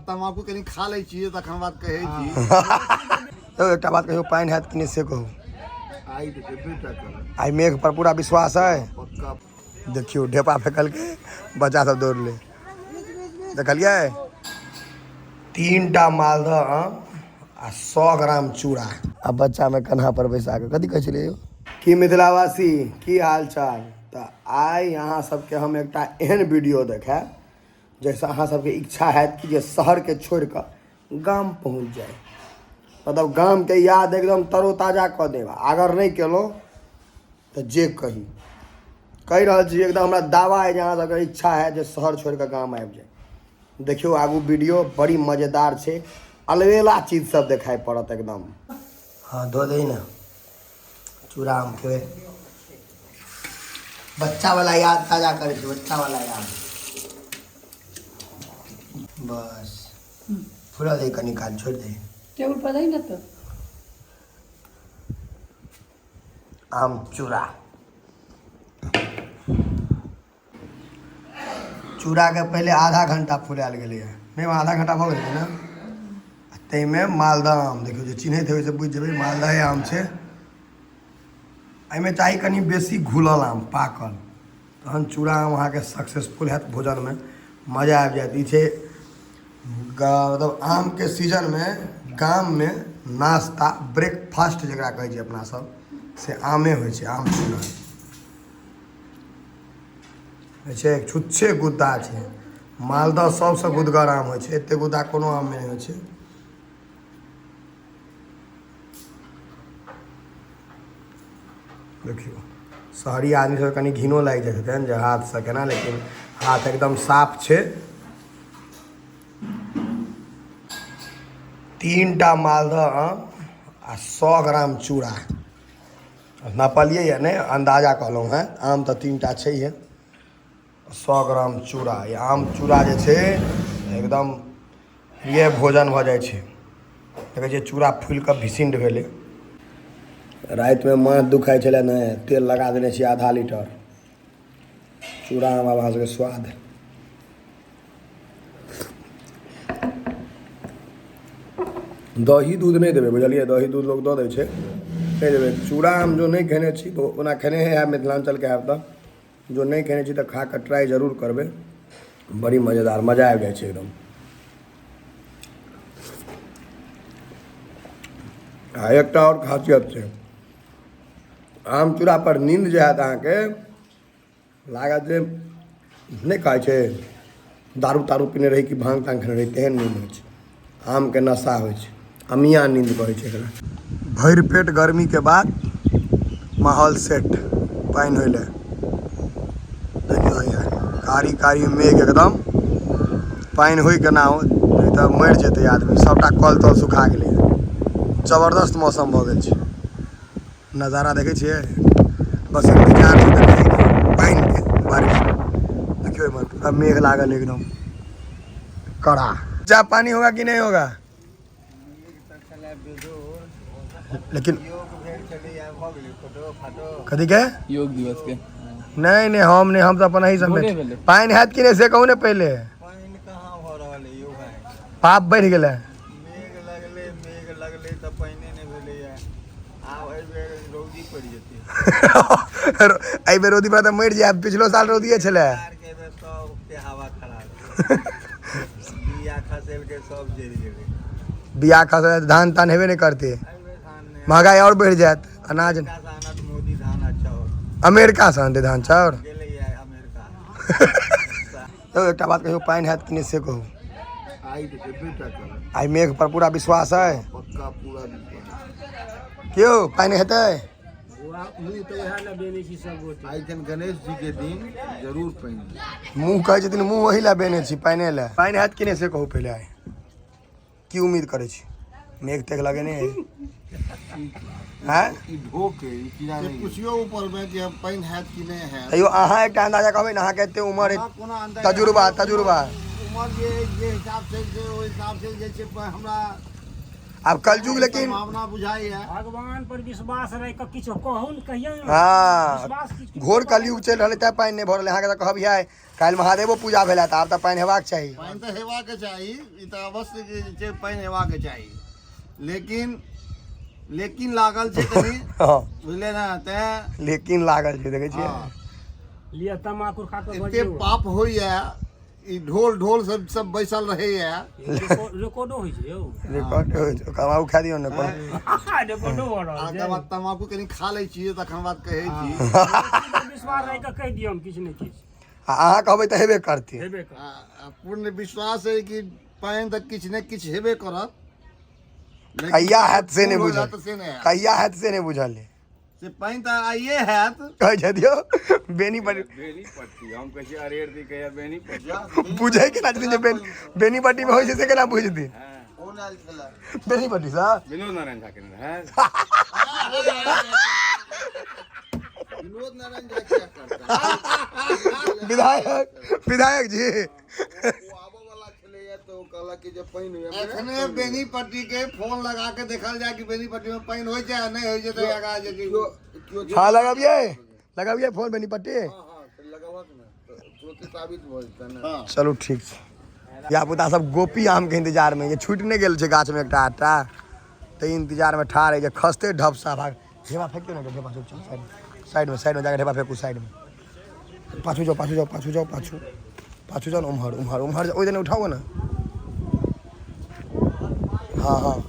तम्बाकू कनि खा लै छियै तखन बात कहै छी। यौ एकटा बात कहियौ, पानि हैत कि नहि से कहू। आइ तऽ हेबे टा करत। आइ मेघ पर पूरा विश्वास है। पक्का। देखियौ ढेपा फेकलकै, बच्चा सब दौड़लै, देखलियै? 3टा मालदह आम आ 100 ग्राम चूड़ा आ बच्चामे कन्हा पर बैसा कऽ कथी कहै छलियै यौ? की मिथिलावासी, की हाल चाल? तऽ आइ अहाँ सबके हम एकटा एहन वीडियो देखायब जाहिसँ अहाँ सबके इच्छा हैत कि जे शहरके छोड़ि कऽ गाम पहुँच जाइ, मतलब गामके याद एकदम तरोताजा कऽ देब। अगर नहि केलहुँ तऽ जे कही कहि रहल छी, एकदम हमरा दावा अइ जे अहाँ सबके इच्छा हैत जे शहर छोड़ि कऽ गाम आबि जाइ। देखियौ आगू वीडियो बड़ी मजेदार छै, अलबेला चीज सब देखाइ पड़त एकदम। हाँ धो दही ने चूड़ा आम खेबै, बच्चा वाला याद ताजा करै छै, बच्चा वाला याद। बस फुला दे, कनी काल छोड़ि दे। टेबुल पर दही ने तऽ। आम चूड़ा, चूड़ाके पहिले आधा घंटा फुलायल गेलैए, नहि आधा घंटा भऽ गेलै ने। ताहिमे मालदह आम देखियौ, जे चिन्हैत हेबै से बुझि जेबै मालदहे आम छै। एहिमे चाही कनि बेसी घुलल आम, पाकल, तहन चूड़ा आम अहाँके सक्सेसफुल हैत, भोजनमे मजा आबि जायत। ई छै मतलब आमके सीजनमे गाममे नाश्ता, ब्रेकफास्ट जकरा कहै छै अपना सब, से आमे होइ छै। आम चूड़ा होइ छै, छुच्छे गुद्दा छै। मालदह सबसँ गुदगर आम होइ छै, एते गुद्दा कोनो आममे नहि होइ छै। देखियौ शहरी आदमी सबके कनि घिनो लागि जाइत हेतनि जे हाथसँ केना, लेकिन हाथ एकदम साफ छै। 3टा मालदह आम आ 100 ग्राम चूड़ा नापलियै या नहि, अन्दाजा कहलहुँ हेँ। आम तऽ 3टा छैहे, 100 ग्राम चूड़ा। ई आम चूड़ा जे छै एकदम प्रिय भोजन भऽ जाइ छै। देखै छियै चूड़ा फूलि कऽ भिसिंड भेलै। रातिमे माथ दुखाइ छलै ने, तेल लगा देने छियै आधा लीटर। चूड़ा आम आब अहाँ सबके स्वाद। दही दूध नहि देबै, बुझलियै? दही दूध लोक दऽ दै छै, नहि देबै। चूड़ा आम जो नहि खेने छी, ओना खेने हैब, मिथिलाञ्चलके हैब, तऽ जो नहि खेने छी तऽ खा कऽ ट्राइ जरूर करबै, बड़ी मजेदार, मजा आबि जाइ छै एकदम। आ एकटा आओर खासियत छै आम चूड़ा पर, नींद जे हैत अहाँके लागत जे नहि कहै छै दारू तारू पीने रही कि भाँग ताँग खेने रही, तेहन नींद होइ छै। आमके नशा होइ छै, अमिया नींद कहै छै एकरा। भरि पेट गर्मीके बाद माहौल सेट पानि होइ लए। देखियौ हैया कारी कारी मेघ एकदम, पानि होइ केना हो, नहि तऽ मरि जेतै आदमी। सबटा कल तल सुखा गेलै। जबरदस्त मौसम भऽ गेल छै। नजारा देखै छियै, बस इंतजार छै देखैके पानिके, बारिश। देखियौ एम्हर पूरा मेघ लागल एकदम कड़ा। जा पानी होगा कि नहीं होगा? लेकिन कथी के योग दिवस के? नहीं नहीं, हम नहीं, हम तऽ अपन एहि भोरे सबमे। भेलै। पानि हैत कि नहि से कहू ने पहिले। पानि कहाँ भऽ रहल है यौ भाय? पाप बढ़ि गेलै। मेघ लगलै, मेघ लगलै तऽ पानिए नहि भेलैए। आब एहि बेर रौदी पड़ि जेतै। एहि बेर रौदी पर तऽ मरि जायब। पिछलो साल रौदिए छलै। बिहारके एहि बेर सबके हवा खराब, बिया खसेलकै सब जरि गेलै। बिया खसल, धान तान हेबे नहि करतै। एहि बेर धान नहि। महगाई आओर बढ़ि जायत अनाज। अमेरिका से आनत मोदी धान अच्छा होत। अमेरिका से आनतै धान चाउर? गेलैए अमेरिका। यौ एकटा बात कहियौ, पानि हैत कि नहि से कहू। आइ तऽ हेबे टा करत। आइ मेघ पर पूरा विश्वास है। पक्का, पूरा विश्वास। क्यों, पानि हेतै? आइ खन गणेश जी के दिन जरूर पानि हेतै। मुँह कहै छथिन, मुँह ओहि लए बेने छी, पानि लए। पानि हैत कि नहि से कहू पहिले। आइ की उम्मीद करै छी? मेघ तेघ लगेने है? हैं? ई ढोक है, ई कीड़ा नहीं। पुछियो ऊपर मे कि हम पानि हैत कि नहि हैत। तैयो अहाँ एकटा अंदाजा कहबै ने, अहाँके एते उमर हमरा कोनो अंदाजा। तजुर्बा, तजुर्बा। उमर जे जे हिसाब से छै, ओहि हिसाब से जे छै हमरा आब कलयुग लेकिन सम्भावना बुझाइए। भगवान पर विश्वास रहि कऽ किछो कहू ने, कहियौ ने। हँ, विश्वास किछु- घोर कलयुग चलि रहल है तैं पानि नहि भऽ रहल है। अहाँके तऽ कहब इएह, काल्हि महादेवो पूजा भेल तऽ आब तऽ पानि हेबाक चाही। पानि तऽ हेबाक चाही, ई तऽ अवश्य जे छै पानि हेबाक चाही, लेकिन लेकिन लागल छै कनि। हँ। बुझलियै ने, तैं लेकिन लागल छै, देखै छियै। हँ। लिअ तमाकुर खा कऽ एते बजियौ। पाप होइए, ई ढोल ढोल सब सब बैसल रहैए। रिकॉर्डो होइ छै यौ। रिकॉर्ड होइ छै, कमाउ खा दियौ ने कोनो। रिकॉर्डो भऽ रहल आ छै। तकर बाद तमाकू कनि खा लै छियै, तखन बात कहै छी। विश्वास रहि कऽ कहि दियौन किछु ने किछु। आ अहाँ कहबै तऽ हेबे करतै। हेबे कर। आ पूर्ण विश्वास है कि पानि तऽ किछु ने किछु हेबे करत, लेकिन कहिया हैत से नहि पूर्ण हो बुझल। जायत से नहि हैत। कहिया हैत से नहि बुझल अइ। से पानि तऽ आइए हैत। कहै छथियो बेनीपट्टी। बेनीपट्टी हम कहै छियै, अरेर दी कहैया बेनीपट्टी। बुझै केना छथिन जे बेनीपट्टी मे होइ छै, से केना बुझथिन? कोन आयल छलै? बेनीपट्टी सँ विनोद नारायण झा के रहै। विनोद नारायण झा क्या करता? विधायक, विधायक जी। ओ आबऽ वाला छलैया तऽ ओ कहलक कि जे पानि होइया। एखने बेनीपट्टी के फोन लगा के देखल जाय कि बेनीपट्टी में पानि होइ छै आ नहि होइ छै तऽ आगाँ जे कि केओ केओ हँ, लगबियै, लगबियै फोन बेनीपट्टी। हँ हँ, तऽ लगबक ने तऽ तुरते साबित भऽ जेतै ने। हँ। चलू ठीक छै। धियापुता सब गोपी आम के इंतजार में, जे छूटि नहि गेल छै गाछ में एकटा आटा, तऽ इंतजार में ठाढ़ है जे खसते ढपसा भाग। ढेबा फेकियौ ने, ढेबा चुपचाप साइड में, साइड में, साइड में जाके ढेबा फेकू, साइड में। पाछू जाओ, पाछू जाओ, पाछू जाओ, पाछू पाछू जाओ ने, उम्हर उम्हर उम्हर जाओ, ओहि दने उठाओ ने। हँ हँ,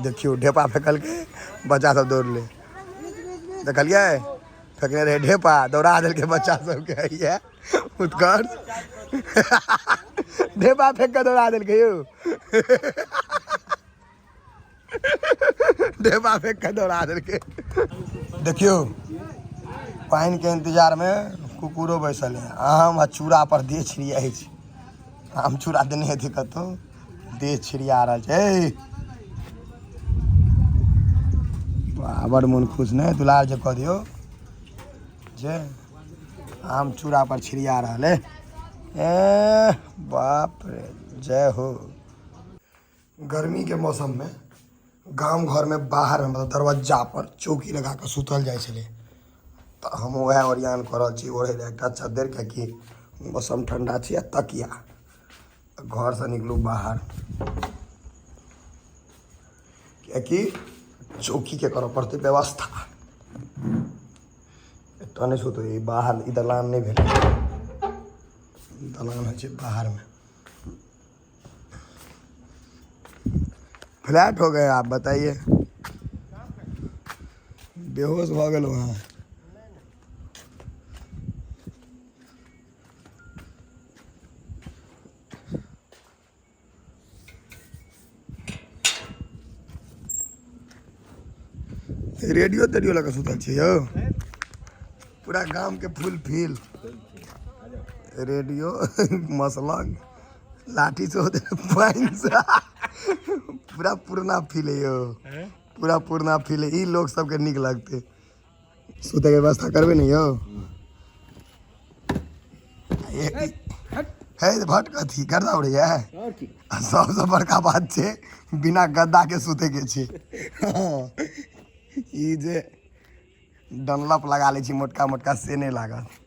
देखियौ ढेपा फेकलकै, बच्चा सब दौड़लै। देखलियै, फेकने रहै ढेपा, दौड़ा देलकै बच्चा सबके। हैया उत्कर्ष ढेपा फेंक कऽ दौड़ा देलकै यौ, ढेपा फेंक कऽ दौड़ा देलकै। देखियौ, पानिके इंतजारमे कुकुरो बैसल है। आम आ चूड़ा पर देह छिड़ियाइ छै। आम चूड़ा देने हेतै कतहु, देह छिड़िया रहल छै। ए वाह, बड़ मोन खुश ने दुलार जे कऽ दियौ जे आम चूड़ा पर छिड़िया रहल है। ए बाप रे, जय हो। गर्मी के मौसम में गाम घर में बाहर में, मतलब दरवज्जा पर चौकी लगा कऽ सुतल जाइ छलै, तऽ हम वएह ओरियान कऽ रहल छी ओढ़ै लए एकटा चद्दर, कियाकि मौसम ठंडा छै, आ तकिया। घरसँ निकलू बाहर, कियाकि चौकीके करऽ पड़तै व्यवस्था। एतऽ नहि सुतबै, ई बाहर, ई दलान नहि भेलै, दलान होइ छै बाहरमे। फ्लैट हो गए आप बताइए, बेहोश भऽ गेलहुँ अहाँ। रेडियो तेडियो लऽ कऽ सुतल छी यौ? पूरा गामके फुल फील, रेडियो, मसलंग, लाठी से होते पानि से, पूरा पुरना फील है यौ, पूरा पुरना फील है। ई लोक सबके नीक लगतै। सुतैके व्यवस्था करबै ने यौ? हे भट कथी गर्दा उड़ैया। आ सबसँ बड़का बात छै, बिना गद्दाके सुतैके छै। ई जे डनलप लगा लै छी मोटका मोटका, से नहि लागत।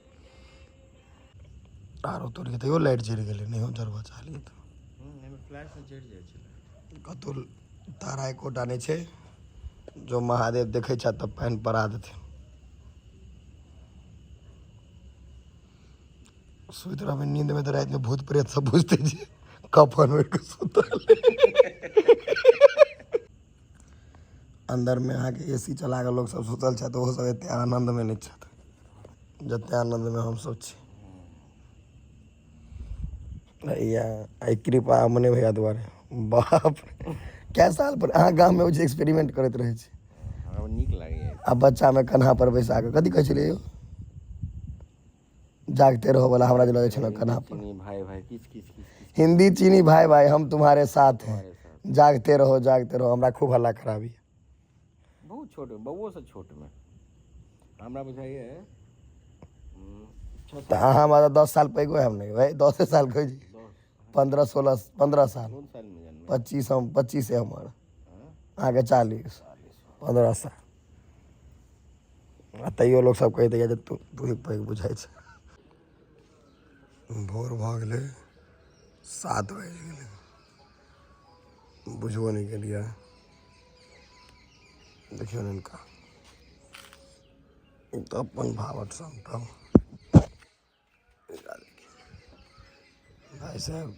तारो तोड़ि के तैयो लाइट जरि गेलै, नहियो जरबऽ चाहलियै तऽ। कतहु तारा एकोटा नहि छै। जो महादेव देखै छथि तऽ पानि पड़ा देथिन। सुति रहबै नींदमे तऽ रातिमे भूत प्रेत सब बुझतै जे कफन ओढ़ि कऽ सुतल। अन्दरमे अहाँके ए सी चला कऽ लोक सब सुतल छथि, ओहो सब एते आनन्दमे नहि छथि जते आनन्दमे हमसब छी। हैया आइ कृपा मने भैया दुआरे। बाप रे, कै साल पर अहाँ गाममे ओ जे एक्सपेरिमेंट करैत रहै छी? हमरा नीक लागैए। आ बच्चामे कन्हा पर बैसा कऽ कथी कहै छलियै यौ, जागते रहो वाला, हमरा जे लगै छल कन्हा पर। चीनी भाई भाई, किछ किछ किछ किछ। हिंदी चीनी भाई भाई, हम तुम्हारे साथ हैं। तुम्हारे साथ। जागते रहो, जागते रहो, हमरा खूब हल्ला कराबी। बहुत छोट, बौओसँ छोटमे हमरा बुझाइए 6 तऽ अहाँ हमरा 10 साल पैघो हम नहि भाइ, 10 साल कहै छी। 10, 15 16 15 साल। कोन सालमे जन्म? 25, हम 25 है हमर, अहाँके 40, 15 साल। आ तैयो लोक सब कहि दैया जे तू तू ही पैघ बुझाइ छै। भोर भऽ गेलै, 7 बाजि गेलै, बुझबो नहि केलियै। देखियौ ने हिनका, ई तऽ अपन भावट समटल। एकरा देखियौ भाइ साहेब।